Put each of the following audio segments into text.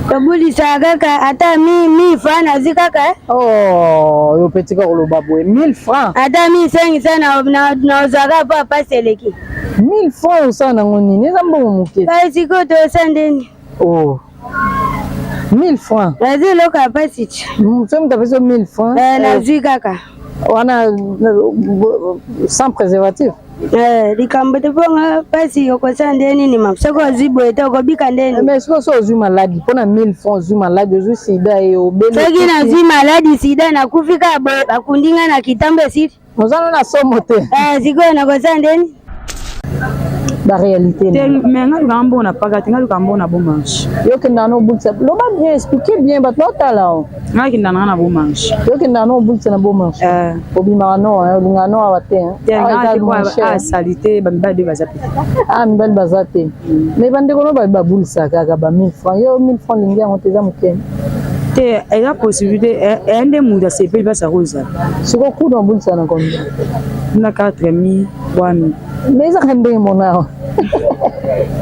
Tobulisaka kaka ata mi mi franc nazwi kaka eh? Oh, yo mpe tika koloba boye 1000 francs. Ata mi 500 na na nazwaka mpo pasi eleki. 1000 francs osala nango nini? Eza mbongo moke. Kasi sikoyo tosala ndeni? Oh. 1000 francs. Nazwi eloko ya pasi ti. Soki moto apesi yo 1000 francs. Eh, nazwi kaka. Wana sans préservatif. Eh, likambo te mpo nga mpasi okosala nde nini ma soki ozwi boye te okobika nde nini mais soki oso ozwi maladi mpo na 1000 francs ozwi maladi ozwi sida e obeli soki nazwi maladi sida nakufi kaka boye bakundi nga na kitambo esili oza no na somo te eh, sikoyo nakosala nde nini ba réalité te mais nga luka mbongo na paka te nga luka mbongo na bon marché yo kenda no obulisa loba bien explique bien bato baotala o nga kenda na nga na bon marché yo kenda no obulisa na bon marché eh. obimaka no olingaka no awa te salite bamibali nde baza pe ah mibali baza te mais bandeko no babi babulisaka kaka ba 1000 francs yo 1000 francs olingi yango te eza moke te eza possibilité eya nde moto asepeli mpasi akozala sikoyo kuna obulisaka na combien na 4000 3000 mais ezaka ndenge mona awa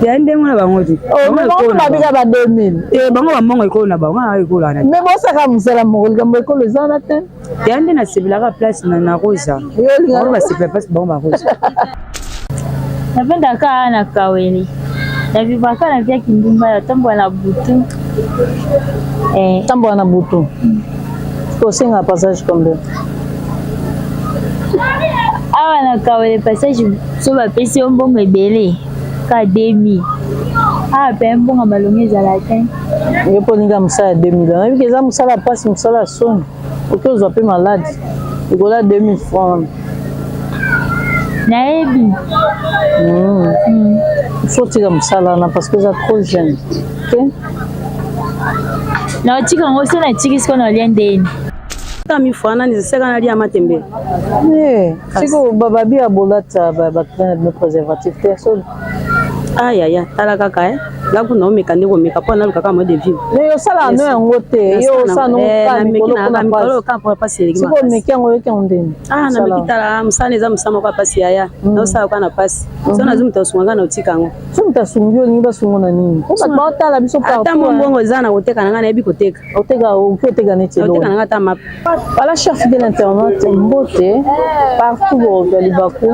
ya ndenge na bango te oh, babika ba 2000 te bango bambongo ekolo na bango na ekolo wana mais bosaka mosala moko likambo ekolo eza wana te ya nde nasepelaka place na rosa bango basepela place bango barosa navandaka awa na kawele navivaka na via kindumba ya tambola na butu eh. Tambola na butu osenga passage combien awa na kawele passage so bapesi yo mbongo ebele ka 2000 awa pe mbongo malongi ezala te yo mpo olinga mosala ya 2000 nayebi ke eza mosala ya mpasi mosala ya soni oki ozwa mpe maladi likolo ya 2000 franc nayebi mm. Faut otika mosala wana parce que oza trop jeune ok naotika yango so natiki siko naolia ndeni Ta mi fana nani seka nalia matembe. Eh, siko bababi ya bolata ba ba préservatif te so Ah yaya, tala kaka eh. Nga kuna omeka nde komeka mpo naluka kaka mode de vivre. Mais osala no yango te, yo osala no eh, kaka mikolo kuna pasi. Kaka mpo pasi eleki Siko omeki yango oyoki yango ndeni. Ah nameki tala mosala eza mosala moko ya pasi yaya. Naosala kaka na pasi. So nazwi moto asunga nga na otika yango. So moto asungi olingi basungo na nini? Po bato baotala biso partout. Ata mwa mbongo eza na koteka na nga nayebi koteka. Oteka okoki oteka neti eloko. Oteka na nga ata mapa. Voilà, chers fidèles internautes, mbote partout bokozwa libaku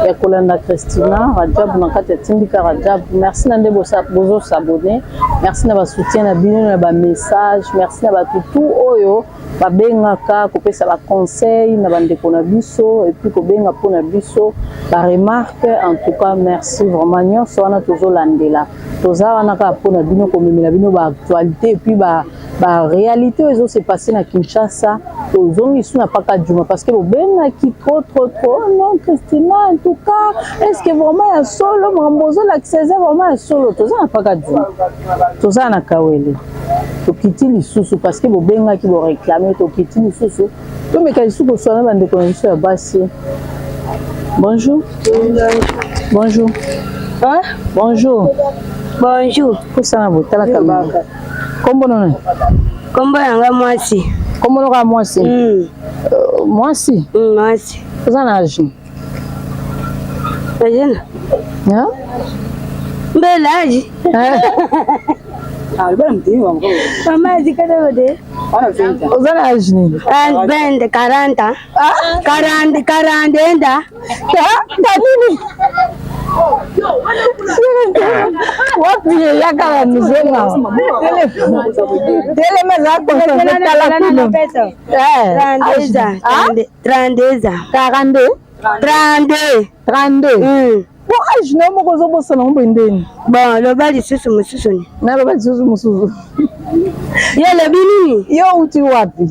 ya kolanda Christina Rajab na kati ya Tindika Rajab. Merci na nde bozo s'abonner. Merci na ba soutien na bino na ba message. Merci na bato tout oyo babengaka kopesa ba conseil na bandeko na biso et puis kobenga mpo na biso ba remarque. En tout cas, merci vraiment nyonso wana tozolandela. Toza wana kaka mpo na bino komemela bino ba actualité et puis ba ba réalité oyo ezo se passer na Kinshasa. Tozongi su na Paka Djuma parce que bobengaki trop trop trop. Oh non Christina, en tout cas, est-ce que vraiment ya solo makambo ozolakisa eza vraiment ya solo? Toza na Paka Djuma, toza na Kawele, tokiti lisusu parce que bobengaki boréclame, tokiti lisusu tomeka lisusu koswana bandeko na biso ya basi. Bonjour. Bonjour. Hein? Bonjour. Bonjour. Pusana botala kamera. Kombo nani? Kombo yanga mwasi. Kombo noka mwasi? Mm. Mwasi? Mwasi. Oza na age? Ajena. Hein? Mbele age. Mama azikata bode. Oza na age nini? Bende 40. 40 40 enda. Na nini? Wapi eyaka na mizonga? Telema eza concentre tala kuna. 32 ans. 32 ans. 42? 32. 32. Po age na yo moko ozobosana ngo boye ndeni? Bon, loba lisusu mosusu ni. Naloba lisusu mosusu. Yo olobi nini? Yo outi wapi?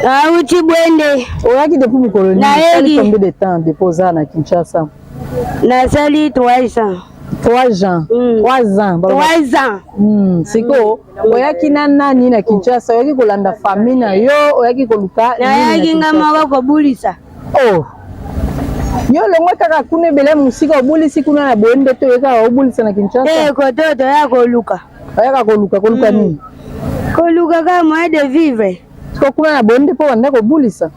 Nauti Bwende. Oyaki depuis mokolo nini? Nayeki. Osali combien de temps depuis oza na Kinshasa? Nasali 3 ans. 3 ans. 3 ans. 3 ans. Sikoyo oyaki na nani na Kinshasa? Oyaki kolanda famille na yo? Oyaki koluka nini na Nayaki nga Kinshasa? moko kobulisa. Oh. Yo longwe kaka kuna ebele mosika obulisi kuna na Bwende te oyaka obulisa na Kinshasa? Eh, koto toya koluka. Oyaka koluka koluka nini? Koluka kaka moyen de vivre. Siko kuna na Bwende mpo banda kobulisa.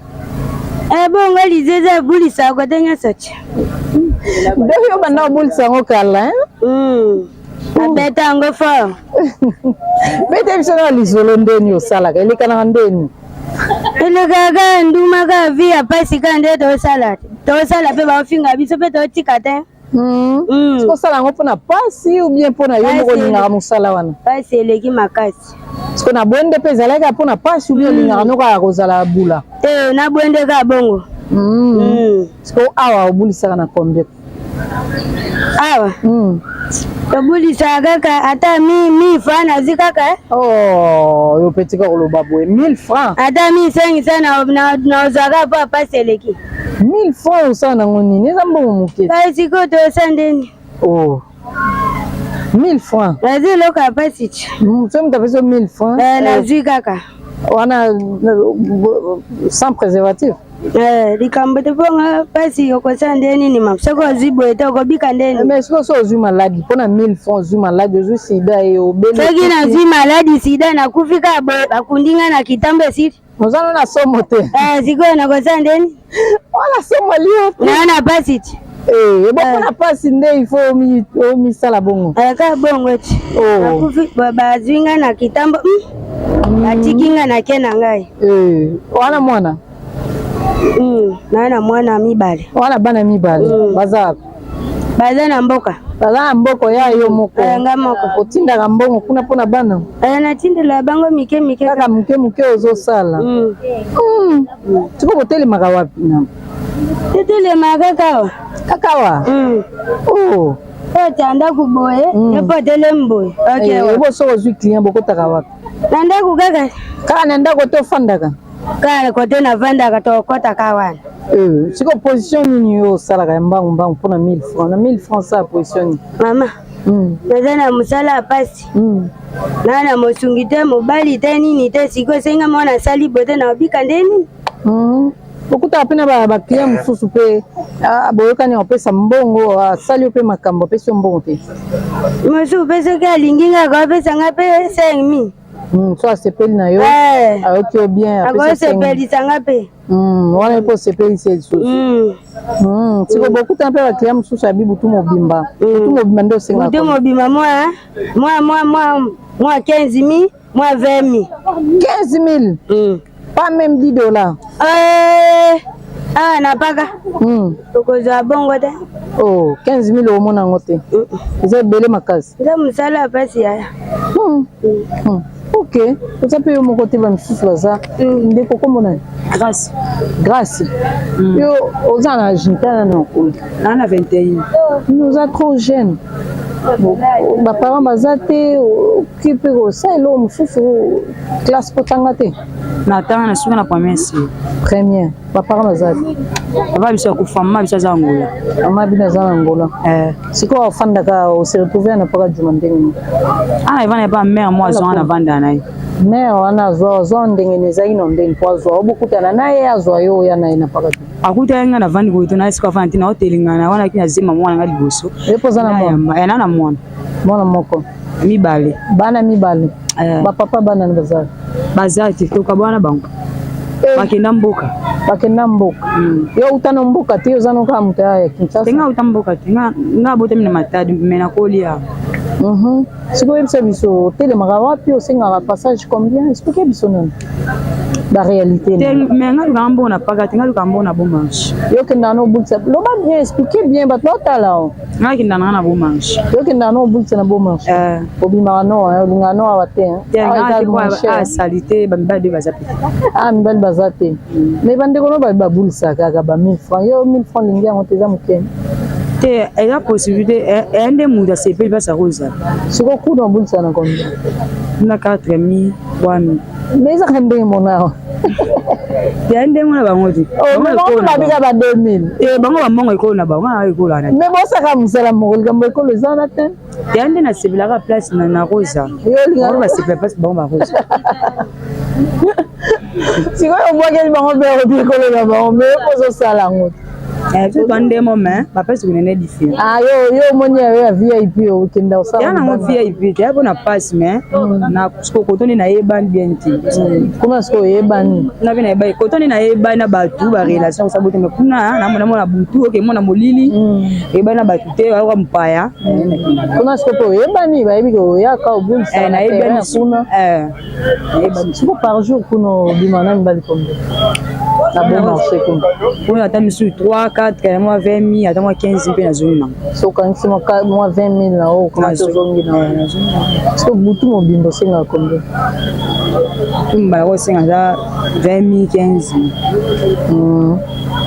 Eh, bongo lizeze ebulisa kote nyonso ti. Donc yo banda kobulisa yango kala hein? Nabeta yango fort. Bete biso na lisolo ndeni osalaka elekanaka ndeni? Elekaka nduma kaka vie ya pasi kaka nde tosala tosala mpe baofinga biso mpe totika te. Osala yango mpona pasi ou bien mpona yo moko olingaka mosala wana? Pasi eleki makasi. Siko na bwende mpe ezalaki mpona pasi ou bien olingaka no kaka kozala bula? Te, na bwende kaka bongo. Siko awa obulisaka na combien? Awa tobulisaka kaka ata 1000 francs nazwi kaka. Oh, yo mpe tika koloba boye, 1000 francs? Ata 1500 nazwaka mpo apasi eleki. 1000 francs osala nango nini? Eza mbongo moke. Sikoyo tosa ndeni? Oh, 1000 francs. Nazwi eloko ya pasi ti. So moto apesi yo 1000 francs? Nazwi kaka. Wana sans préservatif? Likambo te, mponga mpasi okosala nde nini ma soki ozwi boye te okobika ndeni? Mais soki oso ozwi maladie mpona 1000 francs, ozwi maladie, ozwi sida e obeli? Soki nazwi maladie sida, nakufi kaka boye, bakundi nga na kitambo, esili. Oza no na somo te? Sikoyo nakosala ndeni? Wana somo lia. Naa na pasi ti. Eboko na pasi nde il faut omisala bongo. Kaka bongo ti. Nakufi, bazwi nga na kitambo, batiki nga na ke na ngai. Wana mwana? Naa na mwana mibale. Wana bana mibale baza? Baza na mboka. Baza na mboka ya yo moko? Nga moko. Otindaka mbongo kuna mpona bana? Natindela bango mike mike. Kaka moke moke ozosala. Siko botelemaka wapi na? Totelemaka kaka awa. Kaka awa? Oh. Oyo tia ndako boye, ye mpo otelemi boye. Ebo soki ozwi client, bokotaka wapi? Na ndako kaka. Kaka na ndako te ofandaka? Kaka kote navandaka, tokɔtaka wana. Siko position nini yo osalaka ya mbangu mbangu mpona 1000 francs? Na 1000 francs osala position nini? Mama, naza na mosala ya pasi, naa na mosungi te, mobali te, nini te. Sikoyo esenga mwana asali boye te, na obika nde nini? Okutaka mpe na baclient mosusu mpe boyokani, apesa mbongo, asali yo mpe makambo, apesi yo mbongo te? Mosusu mpe soki alingi nga, akopesa nga mpe 5000. So asepeli na yo, ayoki yo bien. Akosepelisa nga mpe. Wana mpe osepelisi ye lisusu. Siko bokutana mpe baclient mosusu ya bibutu mobimba, butu mobimba nde osengaka? Butu mobimba, mwa 15 000, mwa 20 000. 15 000, pas même 10 $? Awa na paka okozwa bongo te. Oh, 15 000 omona yango te, eza ebele makasi. Eza mosala ya mpasi, yaya. Ok, oza mpe yo moko te, bamisusu baza. Ndeko, kombo nani? Grâce. Grâce, yo oza na âge nini na okoli? Naa na 21. Oza trop jeune, baparent baza te, oki mpe kosala eloko mosusu, classe kotanga te? Natanga na suka na première C. Première. Baparent baza te? Papa biso akufa, mama biso aza Angola. Mama bino aza na Angola. Sikoyo ofandaka, ose retrouve na Mpaka Juma ndenge nini? Ana evanda epa mare mo, azwanga na vanda na ye. Mare wana azwa ndenge nini? Ezalaki na ndenge mpo azwa obokutana na ye, azwa yo, oya na ye na Mpaka Juma? Akutaki nga na vandi boye to na esika afanda te, na otelengana wana ki na zema mwana nga liboso. Ye mpo oza na mwana? Na mwana. Mwana moko? Mibale. Bana mibale. Bapapa bana baza? Baza te, tokabwana bango, bakenda mboka. Bakenda mboka. Yo uta na mboka te, oza noka moto ya Kinshasa? Te, nga uta mboka te, nga abotami na Matadi, me nakolia. Sikoyo oyebisa biso, otelemaka wapi, osengaka passage combien? Explique biso nano baréalité. Mais nga lukaka mbongo na paka te, nga lukaka mbongo na Bon Marché. Yo okendaka na obulisa? Loba bien, explique bien, bato baotala o. Nga akendaka nanga na Bon Marché. Yo okendaka na obulisa na Bon Marché? Obimaka no, olingaka no awa te? Asali te, bamibali nde baza pe. Ah, mibali baza te, mais bandeko no babulisaka kaka ba 1000 francs. Yo 1000 francs olingi yango te, eza moke. Te, eza possibilité eya nde moto asepeli mpasi akozala. Sikoyo kuna obulisaka na combien? Na 4000, 3000. Mais ezaka ndenge mona awa. Ya ndenge na bango te. Babika ba 2000. Te, bango bambongo ekolo na bango, nga ekolo wana. Mais bosaka mosala moko, likambo ekolo eza wana te. Ya nde nasepelaka place na rosa, bango basepela place bango barosa. Sikoyo obwakeli bango mpe obi ekolo na bango, mais ozosala yango. Biso toa ndemo, mais bapesi konene différent. Ah, yo yo omoni ya yo ya VIP, okenda osala. Ya nango VIP te, ya mpona pasi, mais na koto nde nayebani bien te. Kuna sikoyo oyebani? Kuna mpe nayebani, koto nde nayebani na bato, barelation kosa bote, mais kuna namona mona butu, oke mona molili, eyebani na bato te, bayoka mopaya. Kuna sikoyo mpe oyebani, bayebi ke oyaka obundisa na terrain kuna. Siko par jour kuna obima na mibali combien na bon marché kuna? Kuna ata misusu 3, 4, mwa 20 000, ata mwa 15 mpe nazongi nango. So okangisi mwa 20 000 na oyo okomati, ozongi na. Siko butu mobimba osengaka combien? Tumbala kosenga ata 20 000, 15 000.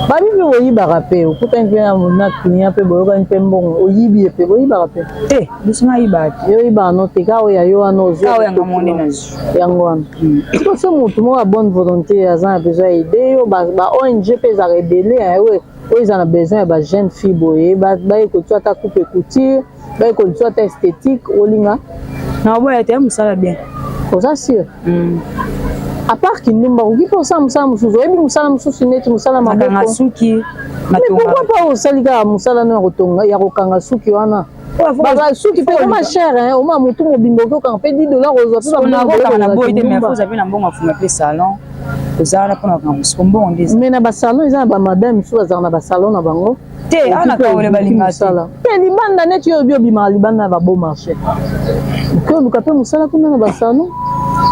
Babi mpe boyibaka mpe, okutani mpe na client mpe boyokani mpe mbongo, oyibi ye mpe, boyibaka mpe? Te, biso nayibaka te. Yo oyibaka no te, kaka oyo ya yo wana ozwi? Kaka oyo yanga mo nde nazwi. Yango wana siko so motu moko ya bonne volonté aza na besoin ya aide yo, ba ONG mpe ezalaka ebele oyo eza na besoin ya bajeune fille boye, bayekola ata coupe couture, bayekola ata esthétique, olinga? Naboya te, ya mosala bien. Oza sûr? À part kindumba, okoki mpe osala mosala mosusu? Oyebi mosala mosusu neti mosala nakanga maboko? Suki. Mais pourquoi pas osali kaka mosala no ya kotonga, ya kokanga suki wana? Suki mpe ekoma cher, hein. Oma motu mobimba oki okanga mpe 10 dollar, ozwa mpe. Nakokanga na boyi te, mais faut oza mpe na mbongo afunga mpe salon, oza wana mpona kokanga siko mbongo nde. Mais na basalon eza na bamadame mosusu bazalaka na basalon na bango. Te, awa na Kawele balinga te. Mpe libanda neti oyo obi obimaka libanda na babo marché, oke oluka mpe mosala kuna na basalon.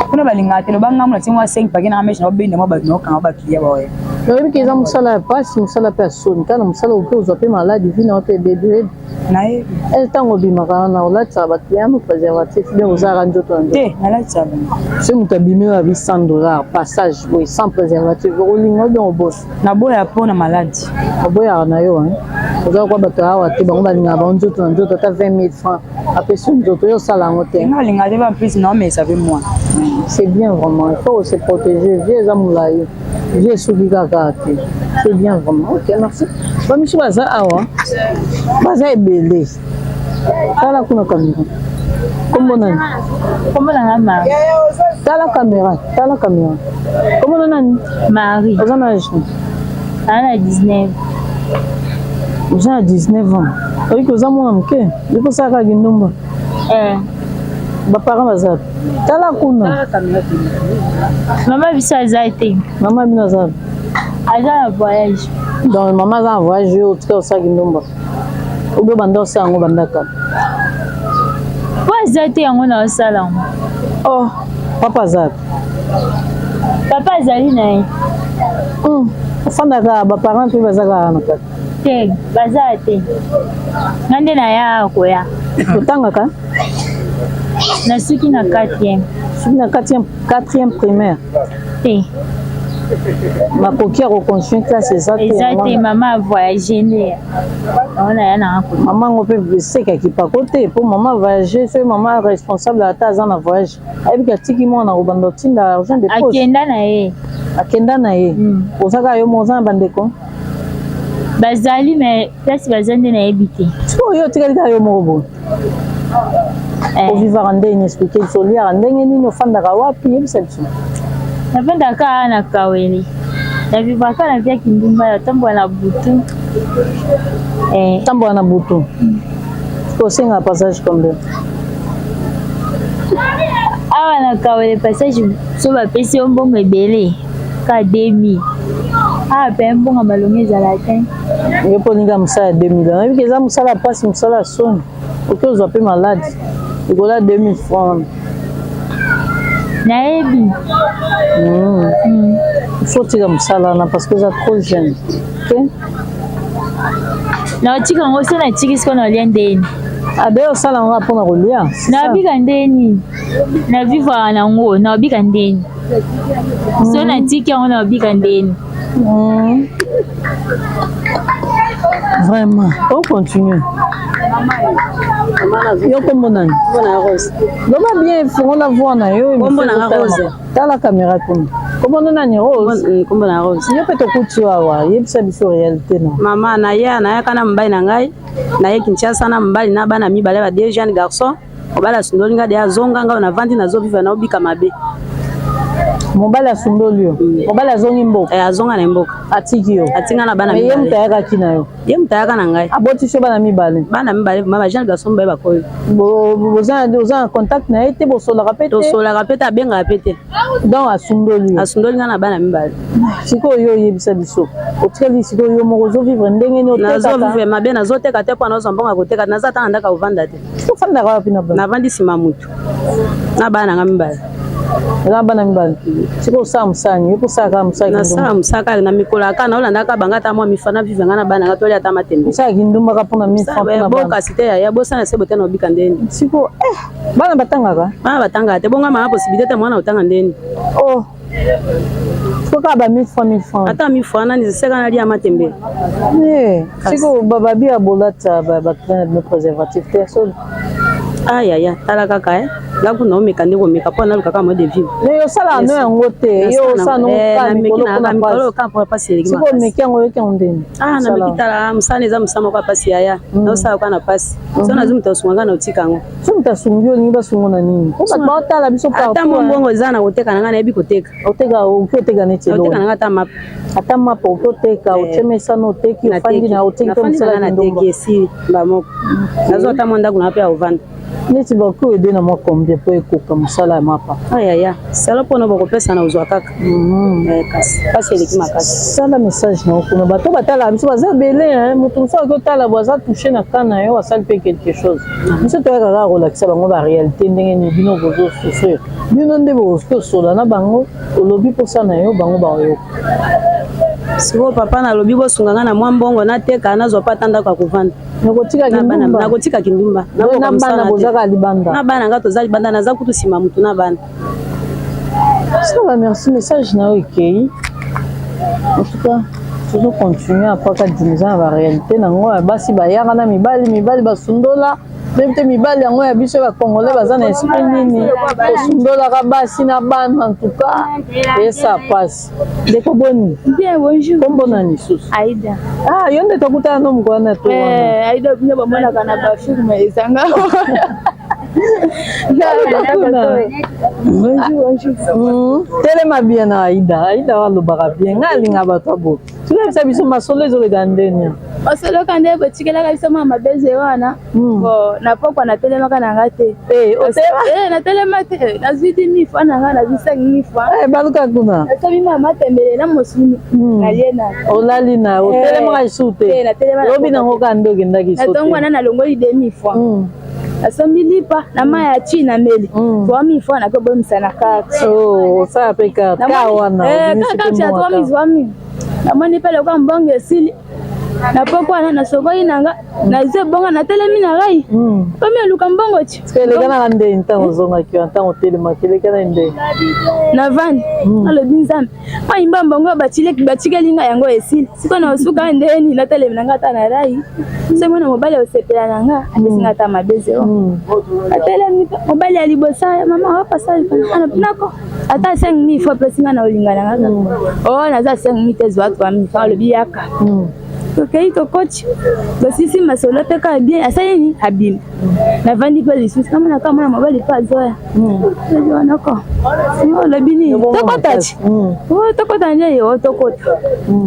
Kuna balingaka te. Loba ngambo natie mwa 5 paquet nanga mèche, na obenda mwa bato, naokanga baclient baoya. Oyebi ke eza mosala ya pasi, mosala mpe ya soni. Kaka na mosala oke ozwa mpe maladi, vi na yo mpe ebebi, oyebi? Nayebi. Ntango obimaka wana, olatisaka baclient no préservatif bien, ozalaka nzoto na nzoto? Te, nalatisaka bango. So moto abimi oyo abi 100 $ passage boye sans préservatif, okolinga ou bien obosa? Naboya mpo na maladi. Oboyaka na yo, oza kwa bato awa te, bango balingaka bango nzoto na nzoto, ata 20 000 francs apesi yo nzoto, yo osala yango te? Nga alingaka te, ba plus naomesa mpe mwana. C'est bien vraiment, il faut se protéger. Vie eza molai, vie esuki kaka te. C'est bien vraiment. Ok, merci. Bamisu baza awa, baza ebele. Tala kuna caméra. Kombo nani? Kombo na nga Marie. Tala caméra, tala caméra. Kombo na nani? Marie. Oza na âge? Aza na 19. Oza na 19 ans, oyiki oza mwana moke, yopo osalaka kindumba? Eh. Baparent baza? Tala kuna. Mama biso aza te. Mama bino aza? Aza na voyage. Donc mama aza na voyage, yo otika osalaki ndumba obi obanda osala yango bandaka? Po aza te, yango na osala yango. Oh, papa aza? Papa azali na ye. Ofandaka, baparent mpe baza kaka na kati? Te, baza te, nga nde naya koya. Otangaka? Nasuki na quatrième. Suki na quatrième, quatrième primaire? Te. Makoki ya kocontinue classe eza te? Eza te, mama avoyage nde yango naya nanga koya. Mama yango mpe esekaki pako te, mpo mama voyage, soki mama responsable ata aza na voyage, ayebiki atiki mwana, kobanda otinda argent de poche. Akenda na ye. Akenda na ye. Oza kaka yo mo? Oza na bandeko? Bazali, mais place baza nde nayebi te. Sikoyo yo otikali kaka yo moko boye? Eh. Ovivaka ndenge? Explique biso, oliaka ndenge nini, ofandaka wapi, yebisa biso. Nafandaka kaka na Kawele, navivaka na via kindumba, natambola na butu, eh. Tambola na butu. Osenga passage combien? Awa na Kawele passage, so bapesi yo mbongo ebele ka 2000. Awa mpe mbongo malongo ezala te. Yo mpo olinga mosala ya 2000, nayebi ke eza mosala ya mpasi, mosala ya soni, oki ozwa mpe maladi likolo ya 2000 francs. Nayebi. Il faut tika mosala wana parce que oza trop jeune, ok? Naotika yango, so natiki siko naolia ndeni? Abe osala yango mpona kolia. Naobika ndeni? Navivaka nango, naobika ndeni? So natiki yango, naobika ndeni? Vraiment, on continue. Yo kombo nani? Kombo Rose. Loba bien, fongola voix na yo. Kombo na Rose. Tala caméra kuna. Kombo na nani? Rose? Kombo na Rose. Yo mpe tokuti yo awa, yebisa biso réalité na. Mama, naya nayaka na mobali na ngai, naye Kinshasa na mobali na bana mibale, ba deux jeunes garçons. Mobali asundoli ngai, de azonga, ngai navandi, nazovivre, naobika mabe. Mobali asundoli yo? Mobali azongi mboka? Eh, azonga na mboka. Atiki yo? Atinga na bana Mais ye mibale. moto ayakaki na yo? Ye moto ayaka na ngai. Abotisi yo bana mibale? Bana mibale, ma ba jeune garçon mibale bakoyo. Boza oza na contact na ye te? Bosolaka mpe te? Tosolaka mpe te, abengaka mpe te. Donc asundoli yo? Asundoli ngai na bana mibale. Sikoyo yo oyebisa biso, otikali sikoyo yo moko, ozovivre ndenge nini? Otekaka? Nazovivre mabe, nazoteka te mpo nazwa mbongo ya koteka. Naza ata na ndako ya kovanda te. Ofandaka wapi na bana? Navandi nsima mutu na bana na ngai mibale. Eza bana mibale. Sikoyo osala mosala nini? Yo mpo osala kaka mosala Nasala kindumba? mosala kaka na mikolo aka naolandaka banga ata mwa mifa na vivre ngai na bana ngai, tolia ata matembe. Osala kindumba kaka mpona 1000 francs, mpona bana? Bokasi te yaya, bosala se bote na obika ndeni. Sikoyo bana batangaka? Bana batangaka te, bonga mama possibilité te, mwana otanga ndeni? Oh, sikoyo kaka ba 1000 francs, 1000 francs? Ata mifa nani seka nalia matembe. Sikoyo babi ya bolata baclin na bino préservatif te so? Ayaya, tala kaka e nga kuna omeka nde komeka mpo naluka kaka moyen de vivre. Mais osalaka no yango te, yo osala no kaka mikolo mpona mikolo kaka mpo pasi eleki. Sikoyo omeki yango, oyoki yango ndeni? Ah, nameki, tala, mosala eza mosala moko ya pasi yaya, naosala kaka na pasi. So nazwi moto asunga ngai na otika yango. So moto asungi yo, olingi basungo na nini? Po bato baotala biso. Ata mo mbongo eza na koteka na ngai, nayebi koteka. Oteka, okoki oteka neti eloko? Oteka na ngai ata mapa. Ata mapa okoki oteka, otie mesano, oteki, ofandi na oteki mpe mosala kindumba. Nateki, esili bamoko, nazwa ata mwa ndako na mpe ya kovanda. Neti bakoki oede na mwa combien mpo ekoka mosala ya mapa? Ayaya, sala mpona bakopesa na ozwa kaka. Kasi pasi eleki makasi. Sala message na yo kuna, bato batalaka biso baza ebele. Moto mosusu akoki otala bo aza touché na ka na yo, asali mpe quelque chose. Biso toyaka kaka kolakisa bango baréalité, ndenge nini bino bozosouffrir. Bino nde bokoki osola na bango, olobi mposa na yo, bango baoyoka. Sikoyo papa, nalobi bosunga ngai na mwa mbongo nateka, nazwa mpe ata ndako ya kovanda. Nakotika kindumba? Nakotika kindumba. Na bana bozaka libanda? Na bana nga toza libanda, naza kutu nsima motu na bana. Ça va, merci, message na yo ekei. En tout cas tozocontinue apaka dimi, eza na baréalité nango ya basi bayaka na mibali, mibali basundola. Toyebi te mibali yango ya biso bacongolais baza na esprit nini, kosundolaka basi na bana. En tout cas esa pasi. Ndeko, boni? Bien, bonjour. Kombo na lisusu? Aida. Ah, yo nde tokutana no mokolo na to wana? Eh, Aida, bino bamonaka na bafilm ezanga. Bonjour, bonjour. Telema bien na Aida. Aida alobaka bien, ngai alinga bato abo. Soki biso masolo ezoleka ndeni? Masoloka nde botikelaka biso mwa mabeze wana. Bon, na pokwa natelemaka na nga te. Natelema te, nazwi 10 000 francs na nga, nazwi 5 000 francs. Baluka kuna. Nasomi mwa matembele na mosuni, nalie na. Olali na otelemaka lisusu te? Lobi nango kaka nde okendaki? Na ntongo wana nalongoli 2 000 francs, nasombi lipa na mai ya ti na meli 3 000 francs, nakobomisa na carte. Osala mpe carte ka wana? Carte ya 3 000, 3 000. Namoni mpe lokola mbongo esili na poko wana, nasokoli na nga, nazwi ebonga, natelemi na ngai komi oluka mbongo ti. Elekanaka ndeni ntango ozongaki wana, ntango otelemaki, elekana ndeni? Navandi, nalobi: Nzambe, mayimba mbongo batikeli ngai yango esili, sikoyo na osuka ndeni? Natelemi na nga ata na rai so mwana mobali osepela na nga, apesi nga ata mabe zero. Atelemi mobali ya liboso: mama, wapasa nako ata 5 000 francs, apesi nga na olinga na nga. O naza 5 000 te, zwa 3 000 francs. Alobi yaka. Tokei, tokoti, tosisi masolo mpe kaka bien. Asali nini? Abimi. Navandi mpe lisusu, namonaka mwana mobali mpe azoya wanako. Olobi nini? Tokota ti tokota nde yo tokota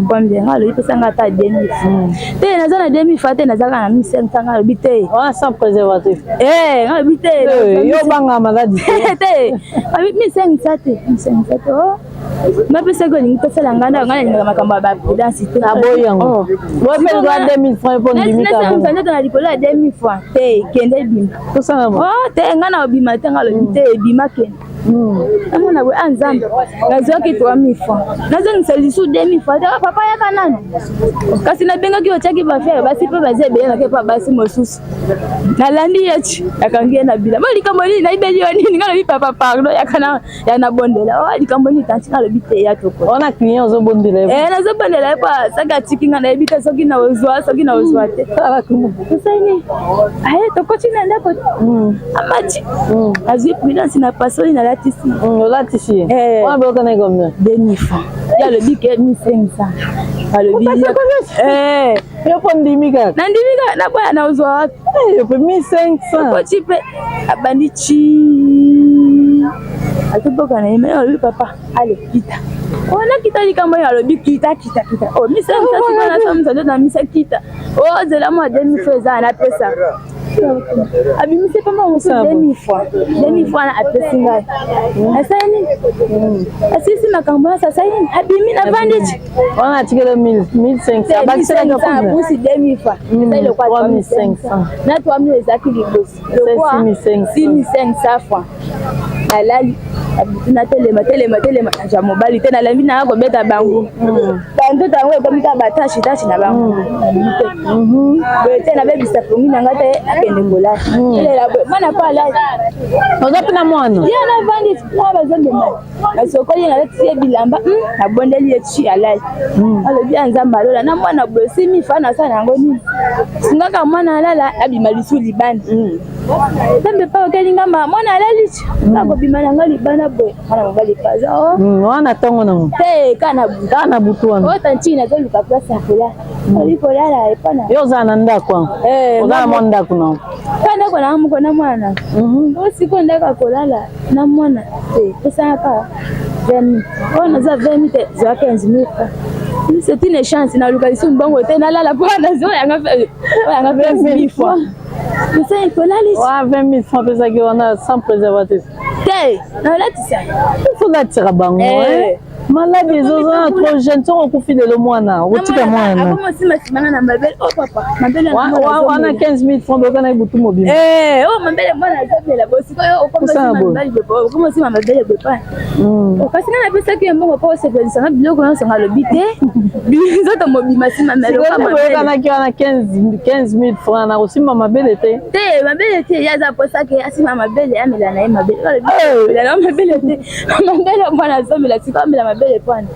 combien? Nga alobi pesanga ata 2000 te, naza na 2000 francs te, naza kaka na 1500. Nga alobi te. Sans préservatif? Nga alobi te. Yo banga maladi? Te, 1500 te, 1500 te. Napesaki olingi tosala ngai na ngai, nalingaka makambo ya baprudence te. Naboyi yango. Bopeluka 2000 francs mpo ndimika. Nzoto na likolo ya 2000 francs te, kende, ebima. Tosala. Te, ngai na obima te. Ngai alobi te, ebima, kende. Namona boye: a Nzambe, nazwaki 3000 francs, nazongisa lisusu 2000 francs te. Papa, yaka nanu. Kasi nabengaki, otiaki bafere basi mpe baza ebele, nake mpa basi mosusu, nalandi ye ti nakangi ye na bilamba: likambo nini? Nayibeli yo nini? Ngai lobi: papa, pardon, yaka na ya nabondela. O likambo nini, tanti? Nalobi te, ya toko. Wana client ozobondela ye? Eh, nazobondela ye po soki atiki nga, nayebi te soki na ozwa, soki na ozwa te. Tosali nini? Aye, tokoti na ndako, amati, azwi prudence na pasoli, nalatisi. Olatisi ye wana, boyokana combien? 2000 francs. Ye alobi ke 1500, alobi. Yo mpo ndimi kaka? Nandimi kaka, naboya, nazwa wapi? Yo mpe 1500? Okoti mpe abandi ti. Atoboka na ye me alobi papa ale kita. O nakita likambo ye alobi kita kita kita. O misa misa sikoyo nasomisa nzoto na misa kita. O zela mwa demi fois eza napesa. Abimisi mpe mwa mosusu demi fois. Demi fois wana apesi ngai. Asali nini? Asilisi makambo nyonso asali nini? Abimi navandi ti. Wana atikeli 1500 abakiselaka combien? Apusi demi fois. Ezali lokola 3500. Na 3000 ezalaki liboso. Lokola 6500 francs. Nalali natelema telema telema nazwa mobali te nalembi nanga kobeta bango bantoto yango ekomi kaka batashi tashi na bango te boye te nabebisa pongi na nga te akende kolala elela boye mwana po alali oza mpe na mwana ye navandi na bazomema nasokoli ye nalatisi ye bilamba nabondeli ye ti alali alobi ya nzambe alola na mwana boye simi fa nasala yango nini sungaka mwana alala abima lisu libanda nzambe pa okeli nga ma mwana alali ti akobima na nga libanda boye mwana mobali paza o wana ntongo nango te kaka na butu kaka na butu wana oyo tantine nazoluka place ya kolala oyi kolala epana yo ozala na ndako wana oza na mwa ndako nango ka ndako na moko na mwana o sikoyo ndako ya kolala na mwana te esalaka 20 oyo naza 20 te zwa 15 mille francs c'est une chance naluka lisusu mbongo te nalala mpo nazwa yanga oyanga 20 mille francs osali kolalisa wa 20 000 francs apesaki wana sans préservatif te nalatisa il faut latisaka bango maladi ezozana trop jeune soki okufi lelo mwana okotika mwana akoma osima simanga na mabele o papa mabele wana 15 000 francs boyokanaki butu mobimba o mabele mwana azobela bo sikoyo okoma osima mabele boye pa kasi nga napesaki ye mbongo mpo osepelisanga biloko nyonso nga alobi te nzoto mobima nsima boyokanaki wana 15 000 francs nakosimba mabele te te mabele te ye aza posaki asimba mabele amela na ye mabele alobi mabele te mabele mwana azomela sikoyo amela mabele pwana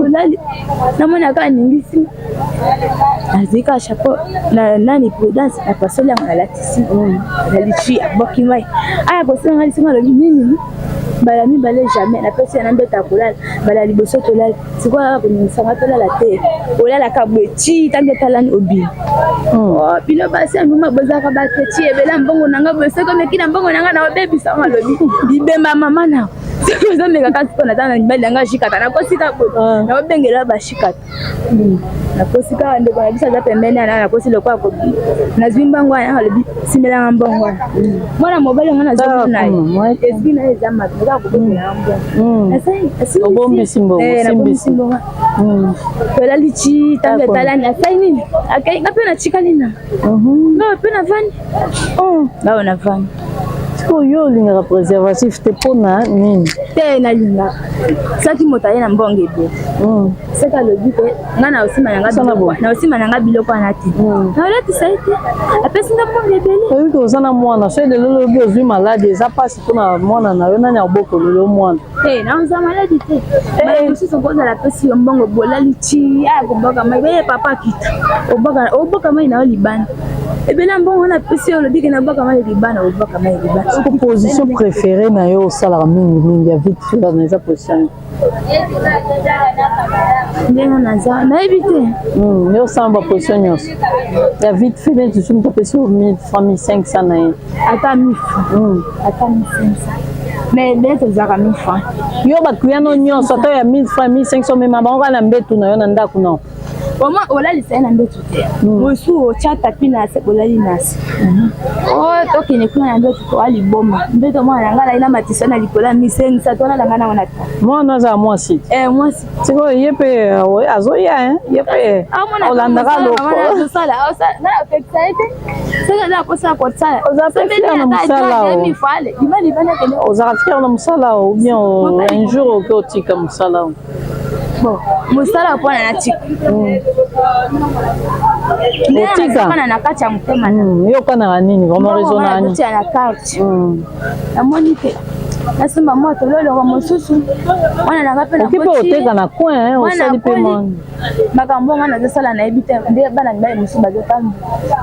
olali namoni kaka aningisi azwi kaka chapeau na nani prudence na pasoli yango alatisi na lichi abwaki mai aya kosenga lisinga alobi nini mbala mibale jamais napesi ya na mbeto ya kolala mbala liboso tolali sikoyo kaka koningisanga tolala te olalaka boye ti ntango etalani obima bino basi ya nduma bozalaka baketi ebela mbongo na nga boye soki omeki na mbongo na nga na obebisa ngo alobi bibemba mama na soki ozomeka kaka sikoyo naza na mibali na nga shikata nakosika boye naobengela bashikata nakosi kaka ndeko na biso aza pembeni ana nakosi lokola kobima nazwi mbango wana alobi simelanga mbongo wana mwana mobali yango nazomona ye esprit na ye eza mabe kaka kobomela mbongo obombisi mbongo nabongisi mbongo tolali ti ntango etalani asali nini akei nga mpe natikali na nga mpe navandi ngayo navandi sikoyo yo olingaka préservatif te mpona nini te nalingaka soki moto aye na mbongo ebele soki alobi te nga na osima na nga biloko wana te naolatisa ye te apesi nga mbongo ebele oyebi oza na mwana soki lelo lobi ozwi maladi eza mpasi mpona mwana na yo nani abokolelo mwana te naozwa maladi te mosusu okozala apesi yo mbongo bolali ti aya kobwaka mai beye papa akita obwaka mai na yo libanda ebele mbongo wana apesi yo olobi ke nabwaka mai libanda obwaka mai libanda position préférée na yo osalaka mingimingi ya vite fait na eza position ndenge naza nayebi te yo osala baposition nyonso ya vite fait neti soki moto apesi yo 1000 francs 1500 na ye ata 1000 francs ata 1500 mais neti ezalaka 1000 francs yo baclient no nyonso ata ya 1000 francs 1500 mema bango kaka na mbetu na yo na ndako na oma olalisa ye na mbetu te mosusu otya tapi na se bolali na se o tokende kuna na mbetu toa liboma mbeto mwana na ngai alali na matisa na likolo ya misengisa tolala ngai nango na ta mwana azala mwasi mwasi sikoyo ye mpe azoya ye mpe olandaka lokosala ngai napekisa ye te soki aza kosala kosala oza mpe fier na mosala ozalaka fier na mosala ou bien un jour oke otika mosala o bon mosala mpona natika otika na kati ya motema yo okanaka nini vraiment raison na nini na carte namoni te nasomba mwa tololoko mosusu mwana nanga mpe oki mpe oteka na coin osali mpe mwana makambo nga nazosala nayebi te nde bana mibali mosusu bazotambola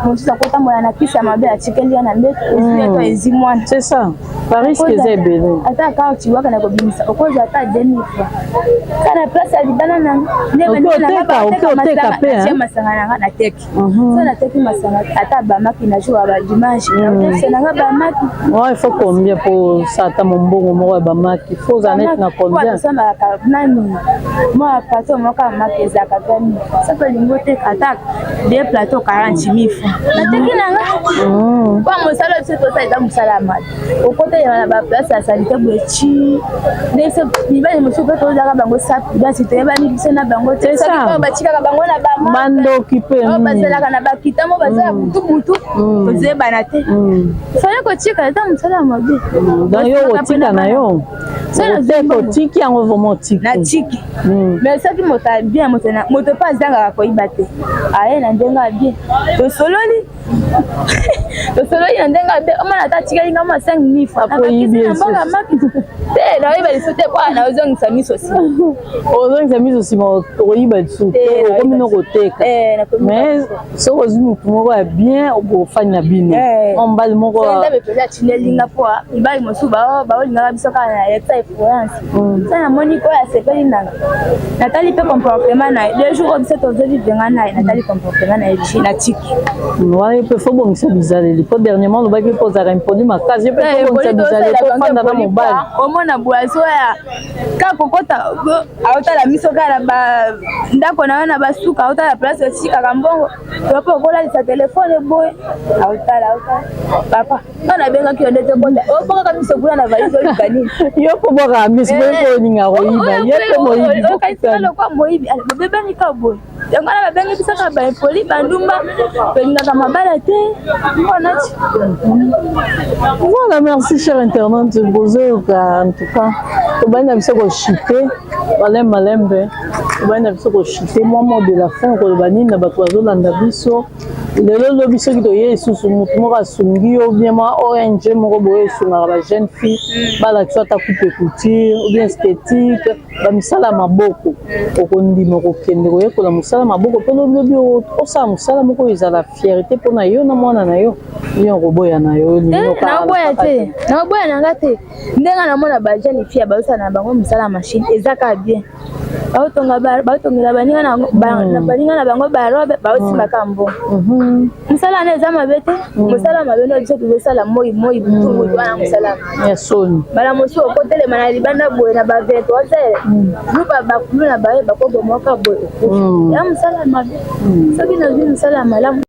mosusu akotambola na kisi ya mabe atikeli ya na mbeto ezwi to ezwi mwana c'est ça barisque eza ebele ata kaka waka na kobimisa okozwa ata 2000 francs ka na place ya libanda nanga nde masanga nanga nateki so nateki masanga ata bamaki na jour ya badimanche nanga bamaki il faut combien pour ça ata mombongo. mbongo moko ya bamaki, faut ozala neti na combien? Tosambaka nani, mwa plateau moko ya maki ezalaka 20 000. Soki olingi oteka ata deux plateau, 40 000 francs. Nateki na nga po mosala biso tosala eza mosala ya mabe. Okotelema na baplace ya saleté boye, ti ndenge mibali mosusu mpe tozalaka bango sapi, toyebani biso na bango te. C'est ça. Soki batikaka bango na bama Bandoki mpe. Oyo bazalaka na bakita mo, bazala butu butu, tozoyebana te. Fallait kotika, eza mosala ya mabe. Donc yo okotika na yo? Soki nazwi oteka mbongo. Otiki yango vraiment, otiki? Natiki. Mais soki moto ya bien, moto mpe azangaka koyiba te, aye na ndenge ya bien, tosololi, tosololi na ndenge ya bien, omona ata atikali nga mwa 5 mille francs. Akoyibi. Na mbongo ya maki te, naoyeba lisu te po naozongisa miso nsima. Ozongisa miso nsima, okoyiba lisusu te? Te. Okomi no koteka. Mais soki ozwi motu moko ya bien, bofandi na bino. Mwa mobali moko. Nzambe mpenza atindeli nga, po mibali mosusu baolingaka biso kaka na yekisa influence. Sa namoni oyo asepeli nanga, natali mpe comportement na ye. 2 jours oyo biso tozovivre, nga na ye, natali comportement na ye, na tiki. Wana mpe faut bongisa bizaleli, mpo dernièrement olobaki mpo ozalaka impoli makasi. Yo mpe faut bongisa bizaleli mpo ofanda na mobali. Omona boazo ya kaka kokota, aotala miso kaka na ndako na yo na basuka, aotala place otikaka mbongo to mpe okolalisa telefone boye, aotala, aotala. Papa, nga nabengaki yo nde te, kota obokaka miso kuna na valise, oluka nini? Yo mpo bwakaka miso boye mpo olinga koyiba, ye mpe moyibi. Okanisaka lokwa moyibi, bobebani ka boye. Yango wana babengi biso kaka baimpoli, bandumba, tolingaka mabala te mpona ti. Voilà, merci cher internaute. Bozoyoka, en tout cas, tobandi na biso kochuter malembe malembe, tobandi na biso kochuter. Mwa mot de la fin, koloba nini na bato bazolanda biso lelo? Lobi soki toye lisusu, motu moko asungi yo bien, mwa ONG moko boye esungaka bajeune fille, balakisa ata coupe, couture ou bien esthétique, bamisala ya maboko, okondima kokende koyekola mosala maboko mpe lobi osala mosala moko oyo ezala fierté mpona yo na mwana na yo, bien okoboya na yo? Naoboya te, naoboya na nga te. Ndenge namona bajeune fille bazosala na bango mosala ya machine, eza kaka bien. Baotongela baninga na bango barobe, baosimbaka mbongo. Mosala wana eza mabe te. Mosala mabe no biso tozosala moi moi, butu butu, wana mosala ya soni. Mbala mosusu okotelema na libanda boye na ba 23 heures, luba bakulu na baye bakobomaka boye, okufi. Ya mosala mabe. Soki nazwi mosala ya malamu.